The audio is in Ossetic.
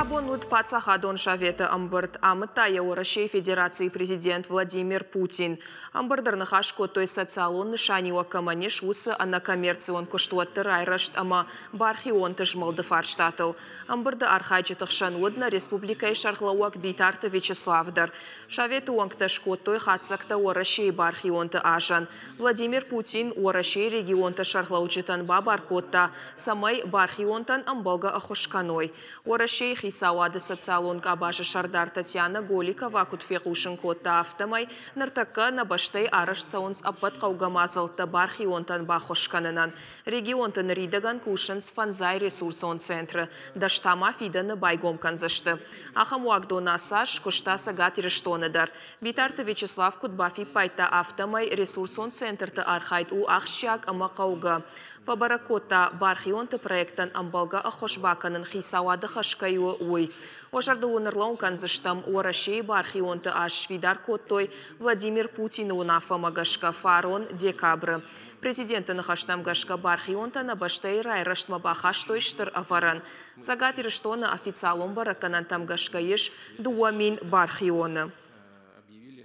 Абон уыд Паддзахадон Советы ӕмбырд. Амыдта йӕ Уӕрӕсейы Федерацийы Президент Владимир Путин. Ӕмбырды ӕрныхас кодтой социалон нысаниуӕг кӕмӕн ис, уыцы ӕнӕкоммерцион куыстуӕтты райрӕзт ӕмӕ бархионты змӕлды фарстатыл. Ӕмбырды архайджыты хсӕн уыд нӕ республикӕйы сӕргълӕууӕг Битарты Вячеслав дӕр. Советы уӕнгтӕ скодтой хатдзӕгтӕ Уӕрӕсейы бархионты азӕн. Владимир Путин Уӕрӕсейы регионты сӕргълӕуджытӕн бабар кодта, цӕмӕй бархионтӕн ӕмбӕлгӕ ӕххуыс кӕной. Уӕрӕсейы хицауады социалон къабазы сӕрдар Татьяна Голикова куыд фехъусын кодта, афтӕмӕй ныртӕккӕ нӕ бӕстӕйы арӕзт цӕуынц ӕппӕт хъӕугӕ мадзӕлттӕ бархионтӕн баххуыс кӕнынӕн. Регионты ныридӕгӕн кусынц фӕндзай ресурсон центры, дӕс та ма фидӕны байгом кӕндзысты. Ахӕм уагдон ацы аз скуыста Цӕгат Ирыстоны дӕр. Битарты Вячеслав куыд бафиппайдта, афтӕмӕй ресурсон центрты архайд у ахсджиаг ӕмӕ хъӕугӕ. Фӕбӕрӕг кодта, бархионты проектӕн ӕмбӕлгӕ ӕххуыс бакӕнын хицауады хӕс кӕй у, уый. Уӕ зӕрдыл уын ӕрлӕууын кӕндзыстӕм, Уӕрӕсейы бархионты аз сфидар кодтой Владимир Путины уынаффӕмӕ гӕсгӕ фарон декабры. Президенты ныхӕстӕм гӕсгӕ бархионтӕ нӕ бӕстӕйы райрӕзтмӕ бахастой стыр ӕвӕрӕн. Цӕгат Ирыстоны официалон бӕрӕггӕнӕнтӕм гӕсгӕ ис 2000 бархионы.